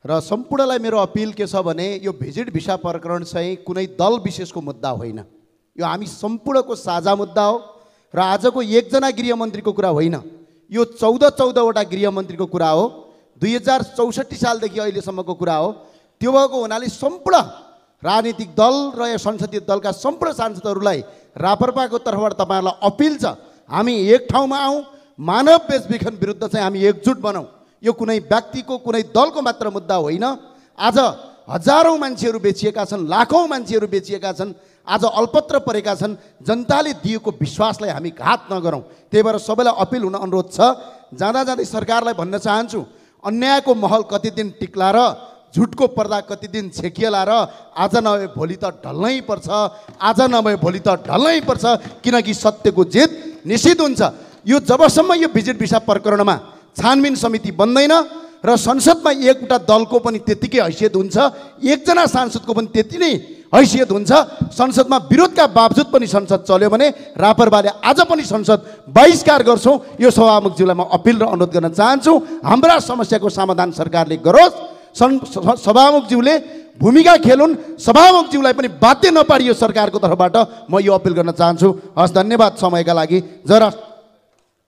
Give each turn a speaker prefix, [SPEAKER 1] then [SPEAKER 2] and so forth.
[SPEAKER 1] र सम्पूर्णलाई मेरो अपिल के छ भने यो भिजिट भिसा प्रकरण चाहिँ कुनै दल विशेषको मुद्दा होइन, यो हामी सम्पूर्णको साझा मुद्दा हो। र आजको एकजना गृहमन्त्रीको कुरा होइन, यो 14-14वटा गृहमन्त्रीको कुरा हो। 2064 सालदेखि अहिलेसम्मको कुरा हो। त्यो भएको हुनाले सम्पूर्ण राजनीतिक दल र यो संसदीय दलका सम्पूर्ण सांसदहरूलाई रापरपाको तर्फबाट तपाईँहरूलाई अपिल छ, हामी एक ठाउँमा आउँ, मानव बेचबिखन विरुद्ध चाहिँ हामी एकजुट बनाऊँ। यो कुनै व्यक्तिको कुनै दलको मात्र मुद्दा होइन। आज हजारौँ मान्छेहरू बेचिएका छन्, लाखौँ मान्छेहरू बेचिएका छन्, आज अल्पत्र परेका छन्। जनताले दिएको विश्वासलाई हामी घात नगरौँ। त्यही भएर सबैलाई अपिल हुन अनुरोध छ। जाँदा जाँदै सरकारलाई भन्न चाहन्छु, अन्यायको महल कति दिन टिक्ला र झुटको पर्दा कति दिन छेकिएला र आज नभए भोलि त ढल्नै पर्छ, आज नभए भोलि त ढल्नै पर्छ, किनकि सत्यको जित निश्चित हुन्छ। यो जबसम्म यो भिजिट भिसा प्रकरणमा छानबिन समिति बन्दैन र संसदमा एउटा दलको पनि त्यतिकै हैसियत हुन्छ, एकजना सांसदको पनि त्यति नै हैसियत हुन्छ, संसदमा विरोधका बावजुद पनि संसद चल्यो भने रापरपाले आज पनि संसद बहिष्कार गर्छौँ। यो सभामुखज्यूलाई म अपिल र अनुरोध गर्न चाहन्छु, हाम्रा समस्याको समाधान सरकारले गरोस्। सभामुखज्यूले भूमिका खेलुन्, सभामुखज्यूलाई पनि बाध्य नपारियो सरकारको तर्फबाट, म यो अपिल गर्न चाहन्छु। हस्, धन्यवाद समयका लागि। जरा